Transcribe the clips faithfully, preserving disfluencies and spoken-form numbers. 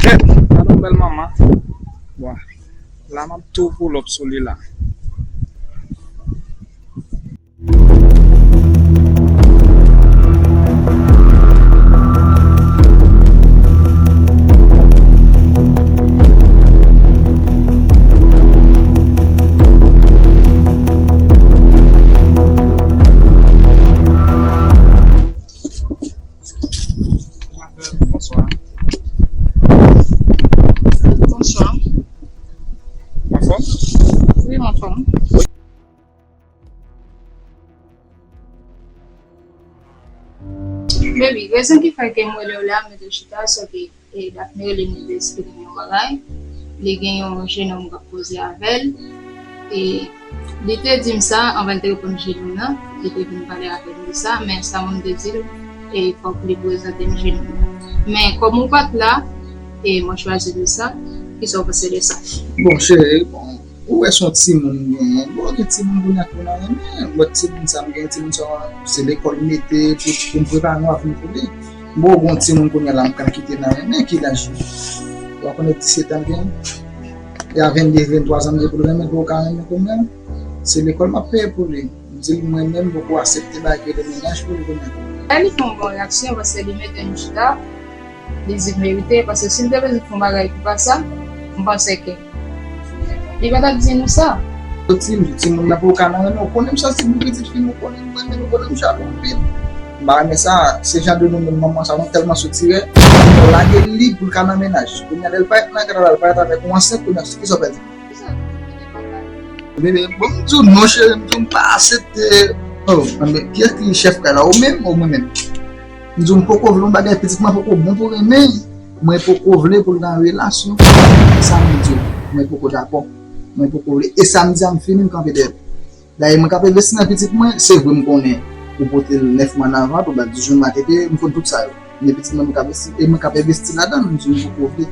Kèt, gade yon bèl manman. Bon, la m ap tou pull up sou li la. Bonswa. Bonswa. Anfòm? Wi, m anfòm. Baby, rezon ki fè ke m rele w la, mete w chita, se ke, e, Daphné rele m, li te eksplike m yon bagay. Li gen yon jenòm k ap koze avè l. E li te di m sa, anvan l te reponn jenòm nan, li te vin pale avè m de sa, men sa mwen te di l, e fòk li prezante m jenòm nan. Men kòm ou pa t la, e mwen chwazi de sa, kisa w panse de sa? Bon, cheri, bon, Ou wè se yon timoun m genyen. Bon, gen timoun kounye a tou nan renmen. Lòt timoun sa m genyen, timoun sa se lekòl m mete pou, pou m prepare yo avèk pou li. Bon, gen yon timoun kounye a la m pral kite nan renmen, ki laj li? Ou pa konnen disèt an l genyen? E a vennde, venntwa zan m gen pou l renmen, pou l ka renmen kounye a. Se lekòl m ap peye pou li. M di l mwen menm m poko aksepte bagay ki rele mennaj pou li kounye a. Lè li fè yon bon reyaksyon, paske li mete m chita, li di verite, paske si l te bezwen fè yon bagay ki pa sa, m panse ke li pa t ap di nou sa. Soti, m di timoun nan pou w ka nan renmen, ou konnen m santi pou pitit fi m, ou konnen m renmen l, ou konnen m jalou anpil. M pa renmen sa, se jan de nou menm manman sa, nou tèlman sotirè, nou lage li pou l ka nan mennaj. Kounye a lè l parèt nan kay la, l parèt avèk yon ansent, kounye a, kisa w pral di? Bebe, bon, m di w non, cheri, m di w m pa aksepte. Oh, men kiyès ki chèf kay la, ou menm, ou mwen menm? M di w m poko vle yon bagay, pitit mwen poko bon pou renmen. Mwen poko vle pou l nan relasyon. Sa m di w, mwen poko dakò. Mwen poko vle. E sa m di a, m fini, m kanpe dèyè l. Dayè, mwen k ap envesti nan pitit mwen, se vre m konnen ou pote l nèf mwa nan vant, ou ba l dizuit mwa tete, m konn tout sa yo. Men pitit mwen, mwen k ap envesti, e mwen k ap envesti ladan l, m di m poko vle,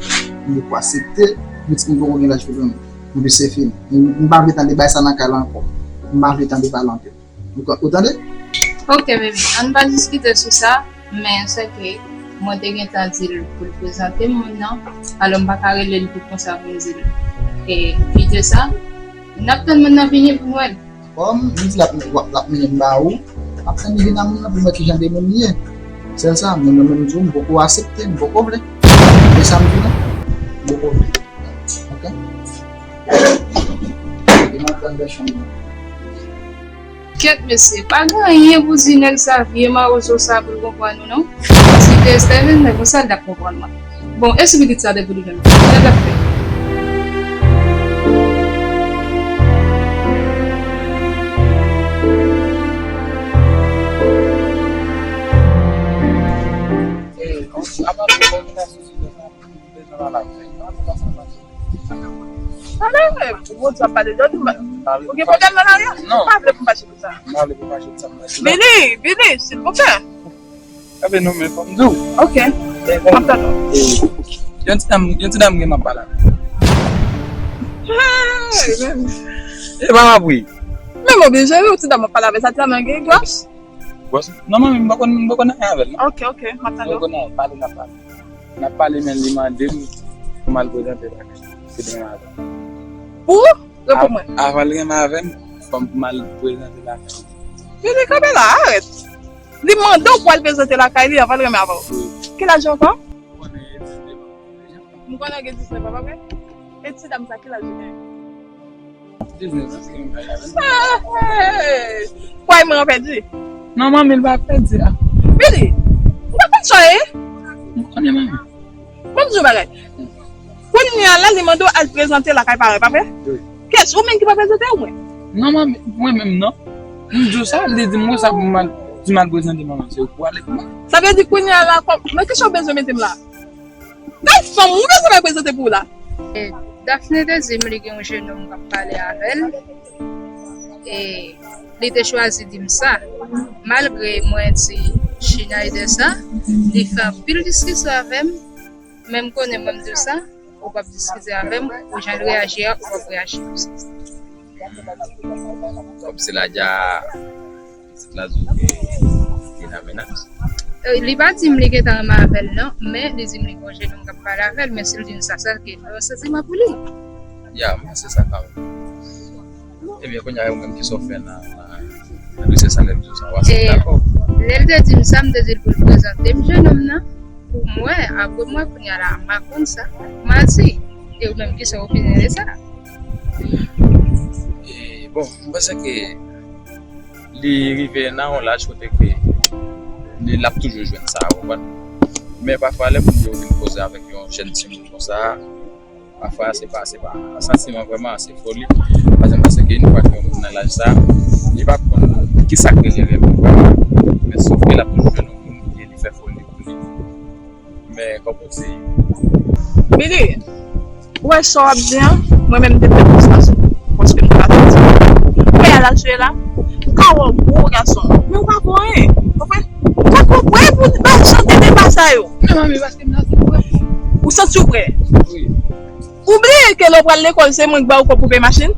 m poko aksepte, pitit mwen poko gen laj pou l renmen. Epi se fini. M, m pa vle tande bagay sa nan kay la ankò. M pa vle tande pale anpil. Ou, ou tande? Ok, bebe, ann pa diskite sou sa, men sèke mwen te gentan di l pou l prezante m moun nan, alò m pa ka rele l tou konsa pou m di l. E pi de sa, n ap tann moun nan vini pou n wè l. Kòm li di l ap, l ap, l ap mennen m ba ou, m ap tann li vin a moun nan pou m wè kijan de moun li ye. Sèl sa, moun nan menm di w m poko aksepte, m poko vle. E sa m di w la, m poko vle. Ok? Epi m ap tann nan chanm nan. Kèt mesye, pa gen anyen pou di nèg sa, vye mawozo sa pou l konprann ou non. Si te Esther vin, men konsa l t ap konprann mwen. Bon, e si pitit sa te pou li menm? Sa l t ap fè? Ale, ou bon, w ap pale de ou gen pwoblèm nan lari a? Non. M pa vle pou m fache pou sa. M pa vle pou m fache pou sa. Billy, Billy, silvouplè. Ebe non, men fò m di w. Ok. M ap tann ou. Yon ti dam, yon ti dam gen m ap pale avè l. Hey, men. E pa m ap ri. Men m oblije ri, yon ti dam ap pale avè l, sa ti dam nan gen gwòs? Gwòs? Non, manmi, m pa konn, m pa konn anyen avè l, non. Ok, ok, m ap tann ou. M pa konn anyen, pale n ap pale. N ap pale, men li mande m pou m al prezante l lakay li. Se demen maten. Pou? Reponn mwen. Avan l renmen avè m, fò m pou m al prezante l lakay li. Billy, kanpe la, arèt. Li mande w pou al prezante l lakay li avan l renmen avè w. Wi. Ki laj ou ankò? Ou konnen gen diznèf an deja. M konnen gen diznèf an, pa vre? E ti dam sa, ki laj li genyen? Diznèf an, se yon bagay la. Ah, hey! Kwè mwen, an pèdi. Non, manmi, l pa pèdi la. Billy, ou pa konn sa w ye? M konnen, manmi. Bon, m di w bagay. Kounye a la, li mande w al prezante lakay paran, pa vre? Wi. Kiyès? Ou menm ki pa prezante ou mwen? Non, manmi, mwen menm, non. M di w sa, li di m konsa pou m al, di m al prezante manman, se ou pou ale pou mwen. Sa vle di kounye a la, kòm, nan kisa w bezwen mete m la? Gad fanm, ou bezwen al prezante pou ou la? E, Daphné te di m li gen yon jenòm k ap pale avè l. E li te chwazi di m sa. Malgre mwen di Schneider sa, li fè anpil diskisyon avè m. Men m konnen mwen m di w sa, ou p ap diskite avè m, pou jan l reyaji a, ou p ap reyaji konsa. Kòmsi l a dja pitit la di w ke li nan mennaj? E, li pa di m li gentan renmen avè l non, men li di m li gon jenòm k ap pale avè l, men si l di m sa, sa ke fè yon santiman pou li. Ya, men se sa kanmenm. Ebyen, kounye a, ou menm, kisa w fè nan, nan, nan dosye sa, lè l di w sa, w aksepte akò? Lè l te di m sa, m te di l pou l prezante m jenòm nan. Pou mwen, apre mwen, kounye a la, m pa konn sa. M a di, e ou menm, kisa w opine de sa? E, bon, m panse ke li rive nan yon laj kote ke li, l ap toujou jwenn sa, ou konprann? Men pafwa, lè moun yo vin koze avèk yon jèn timoun konsa, pafwa, se pa, se pa santiman vrèman, se foli. Paske m panse ke yon fwa ke yon moun nan laj sa, li pa konn kisa k rele renmen vrèman. Men sof ke l ap toujou jwenn yon moun ke li fè foli pou li. Men, kòm ou di. Billy, ou wè sa w ap di an, mwen menm m te pèdi espas ou. Paske m te ka santi. Ou wè laj ou ye la, m ka wè w gwo gason, men ou pa konn anyen. Ou konprann? Ou pa konprann pou ba w chante deba sa yo. Men manmi, paske m santi m prè. Ou santi w prè? Wi. Ou bliye ke lè w pral lekòl, se mwen k ba w kòb pou peye machin?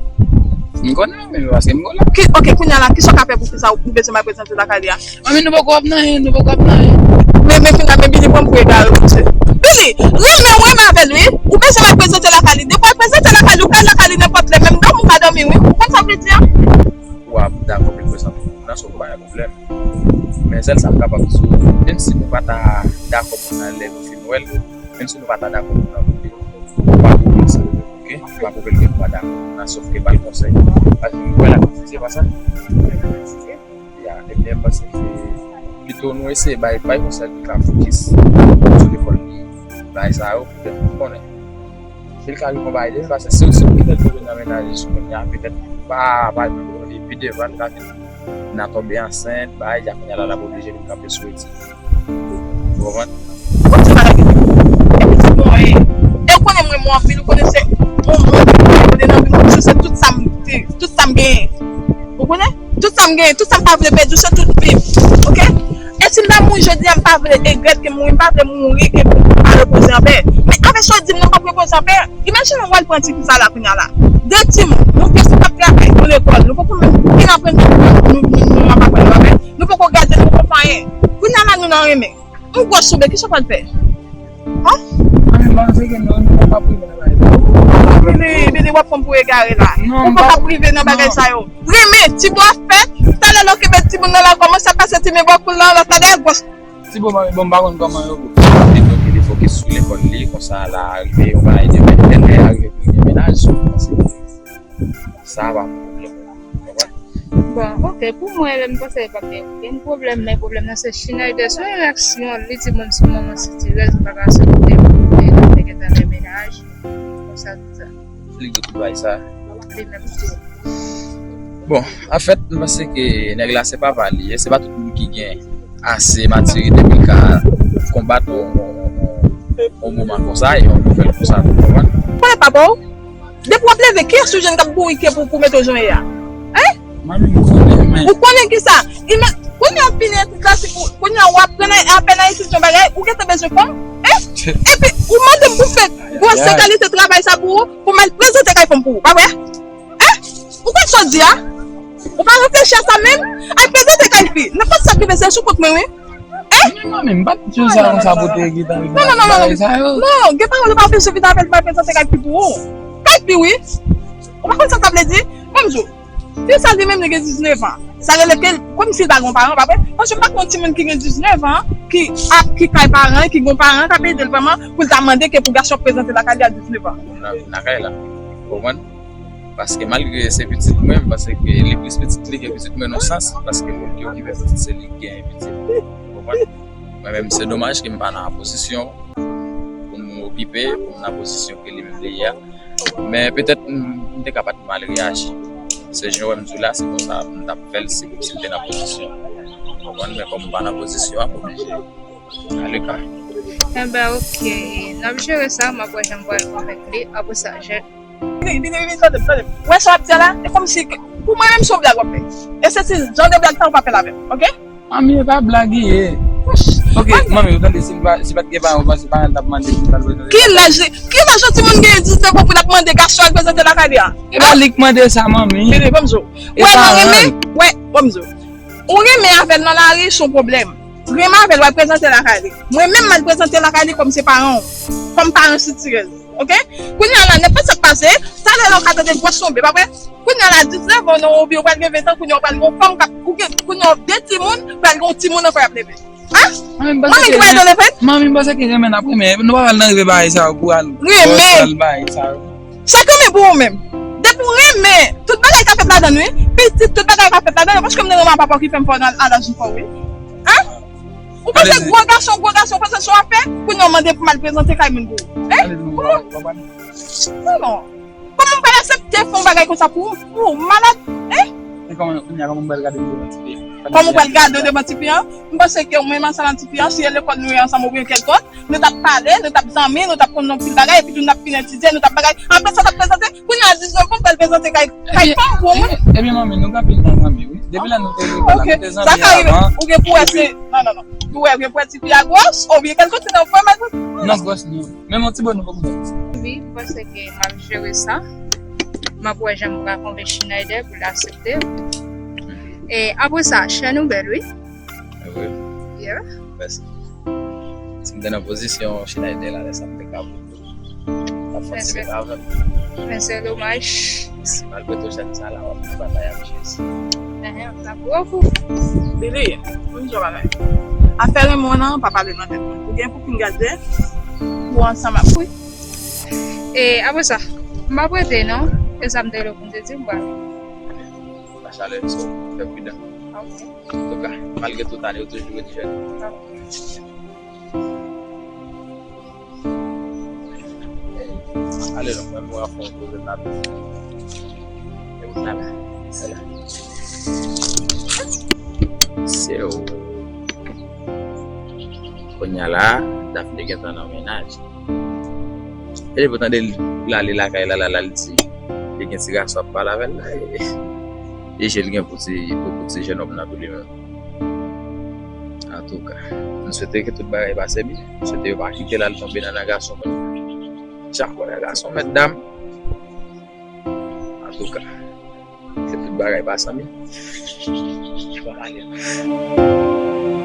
M konnen, men paske m konnen. Ki, ok, kounye a la, kisa w ka fè pou fi sa ou bezwen m al prezante lakay li a? Manmi, nou poko ap nan anyen, nou poko ap nan anyen. Men, men, kounye a, men Billy pran m pou egare, mesye. Billy, renmen, ou renmen avè l, wi. Ou bezwen m al prezante lakay li. Depi w al prezante lakay li, ou ka al lakay li nenpòt lè, menm dòmi, ou ka dòmi, wi. Ou konn sa m vle di a? Ou ap dakò pou l prezante w nan, sa w pa gen pwoblèm. Men sèl sa m kapab di w, menm si nou pa ta dakò pou n al lè nou fin wè l, menm si nou pa ta dakò pou n al kote l, ou pa pwouve l sa, ok? Ou pa pwouve l ke nou pa dakò pou n al, sòf ke ba l konsèy. Paske nou wè l ap etidye, pa sa? Ya, ebyen, m panse ke pito nou eseye bay, bay konsèy ki ka fokis sou lekòl li, bagay sa yo, petèt nou konnen. Si l ka rive yon bagay de, paske si, si w kite l tonbe nan mennaj li sou kounye a, petèt pa, pa, pi devan, l ka vin nan tonbe ansent, bagay, ja kounye a la, l ap oblije vin kanpe sou etid. Ou konprann? Ou di bagay ki bon, e, e ou konnen mwen, mwen anpil, ou konnen se yon moun ki kote nan vi m, se tout sa m te, tout sa m genyen. Ou konnen? Tout sa m genyen, tout sa m pa vle pèdi, se tout vi m. Ok? E si m ta mouri jodi a, m pa vle egrèt ke m mouri, m pa vle mouri ke m pa repoze anpè. Men avè sa w di m nan, m p ap repoze anpè. Imajine w al pran ti fi sa la kounye a la. De timoun, nou gen sou k ap travay, nou lekòl, nou poko menm fin aprann nou, nou, nou, nou ap aprann yo, men nou poko gade, nou poko fè anyen. Kounye a la, nou nan renmen. Yon gwòs soube, kisa w pral fè? An? Mwen menm, m panse ke non, nou poko ap rive nan bagay sa. Billy, Billy, w ap pran m pou egare la. Non, ou poko ap rive nan bagay sa yo. Renmen, ti bò ap fèt, talè lè w kenbe timoun nan la, kòmanse ap pase ti men bò kou l la, lòt talè gwòs. Ti bò, bon, m pa konn kòman yo. Li fokis sou lekòl li, konsa la rive yon bagay de mennaj, lè a rive pou l gen mennaj, so, m panse ke sa pa yon pwoblèm. Ou konprann? Bon, ok, pou mwen, lè m panse pa gen okenn pwoblèm, men pwoblèm nan se Schneider, se yon reyaksyon, li di moun sou manman sitirèz, m pa ka aksepte pou l te gentan gen mennaj, konsa, tout sa. Li gen tout bagay sa. Li menm tou. Bon, anfèt, m panse ke nèg la se papa li ye. Se pa tout moun ki gen ase matirite pou l ka konbat yon, yon, yon, yon moman konsa, yon nouvèl konsa, ou konprann? Konnen papa w? Depi w ap leve, kiyès ou jwenn k ap bourike pou, pou mete w jan w ye a? Hein? Manmi, m konnen, men. Ou konnen kisa? Kounye a w fini etid la, si pou, kounye a w aprann apèn a etid yon bagay, ou gentan bezwen fanm? Hein? Epi, ou mande m pou fè gwosè kalite travay sa pou ou, pou m al prezante kay fanm pou ou, pa vre? Hein? Ou konn sa w di a? Ou pa reflechi a sa menm? Al prezante kay fi. Nenpòt sa k rive, se sou kont mwen, wi. Hein? Men manmi, m pa t di w sa konsa pou te gentan rive nan bagay sa yo. Non, gen pawòl ou pa bezwen vin avè l pou al prezante kay fi pou ou. Kay fi, wi. Ou pa konn sa sa vle di? Ban m di w. Fi sa li menm li gen diznèf an. Sa rele ke l kòmsi l pa gen yon paran, pa vre? Paske m pa konn timoun ki gen diznèf an, ki ap, ki kay paran, ki gen yon paran k ap ede l vrèman pou l ta mande ke pou gason ap prezante lakay li a diznèf an. Nan, nan kay la. Ou konprann? Paske malgre se pitit mwen, m panse ke li plis pitit li ke pitit mwen nan sans, paske moun ki okipe pitit se li ki genyen pitit. Ou konprann? Mwen menm, se domaj ke m pa nan pozisyon pou m okipe, pou m nan pozisyon ke li menm li ye a. Men petèt m, m te ka pa t mal reyaji. Se jan w wè m di w la, se konsa m t ap fè l si, si m te nan pozisyon. Ou konprann? Men kòm m pa nan pozisyon an, m oblije ale kay. Enben, ok. N ap jere sa, m ap wè jan m pral konvenk li. Apre sa, je Vini, vini, vini, tande m, tande m. Ou wè sa w ap di a la? E kòmsi ke, pou mwen menm, se yon blag w ap fè. E se ti jan de blag sa ou pa fè l avè m, ok? Manmi, e pa blag li ye. Ok, manmi, ou tande, si l pa, si pa t gen paran, ou panse paran l t ap mande pou l al prezante? Ki laj, ki laj yon timoun genyen diznèf an pou l ap mande gason al prezante lakay li a? E pa li k mande sa, manmi. Vini, ban m di w. Ou wè, mwen renmen, wè, ban m di w. Ou renmen avè l nan lari, se yon pwoblèm. Renmen avè l, w al prezante lakay li. Mwen menm, m al prezante lakay li kòm se paran w. Kòm paran sitirèz. Ok? Kounye a la, nenpòt sa k pase, talè la w ka tande gwòs tonbe, pa vre? Kounye a la, diznèf an, non, oubyen w pral gen ven tan, kounye a w pral gen yon fanm k ap, ou gen, kounye a w de timoun, pral gen yon timoun ankò y ap leve. Hein? Manmi, m panse ke, manmi, m panse ke renmen n ap renmen. Nou pa pral nan rive bagay sa yo pou al renmen. Al bagay sa yo. Se renmen pou ou menm. Depi w renmen, tout bagay ka fèt ladan l, wi. Pitit, tout bagay ka fèt ladan l, paske m te renmen papa w ki fè m fè w nan, nan laj m fè w, wi. Hein? Ou panse gwo gason, gwo gason, panse se yon afè? Kounye a w mande pou m al prezante kay moun pou ou. Hein? Kòman? Non, non. Kòman m pral aksepte fè yon bagay konsa pou ou? Pou ou malad? Hein? E kòman, kounye a, kòman m pral gade w devan tifi a? Kòman w pral gade w devan tifi a? M panse ke ou menm ansanm ak tifi a, si e lekòl nou ye ansanm oubyen kèlkòt, nou t ap pale, nou t ap zanmi, nou t ap konn anpil bagay, epi tou n ap fin etidye, nou t ap bagay. Apre sa, n ap prezante, kounye a diznèf an, pral prezante kay, kay fanm pou ou. Ebyen, manmi, nou gen anpil tan zanmi, wi. Depi lè nou te lekòl la, nou te zanmi avan. Sa ka rive, ou gen pou wè se, non, non, non. Ou wè, ou gen pou wè tifi a gwòs, oubyen kèlkòt, se nan fè mal. Non, gwòs, non. Menm yon ti bò nou poko fè. Wi, m panse ke m ap jere sa. M ap wè jan m ka konvenk Schneider pou l aksepte. E apre sa, chèn ou bèl, wi. Mwen vre? Yeah. Mèsi. Si m te nan pozisyon Schneider la, lè sa m te ka voye. M ap fè ti bèt avè m. Men se domaj. Malgre tou chèn sa la, w ap travay ak Jezi. Enhen, m ta pran pou. Billy, pou m di w bagay. Afè renmen w nan, pa pale nan tèt mwen. Ou gen pou fin gade, ou ansanm ak. Wi. E apre sa, m ap rete, non? E sa m te vle pou m te di, m pral. Pa chalè, so, fè pridan. Ok. Antouka, malgre tout ane, ou toujou ret jèn. Ok. Ale non, mwen mwen ap fè yon koze nan. E ou la la, se la. Se ou. Kounye a la, Daphne gentan nan mennaj. E depi w tande l, l ale lakay la, la, la, l di, li gen ti gason ap pale avè l la, e, e je l gen pou ti, pou, pou ti jennonm nan tou li menm. Antouka, m swete ke tout bagay pase byen. M swete yo pa kite l al tonbe nan, nan gason konn. Jan m konnen gason, mèt dam. Antouka, ke tout bagay pase byen. Bon, ale.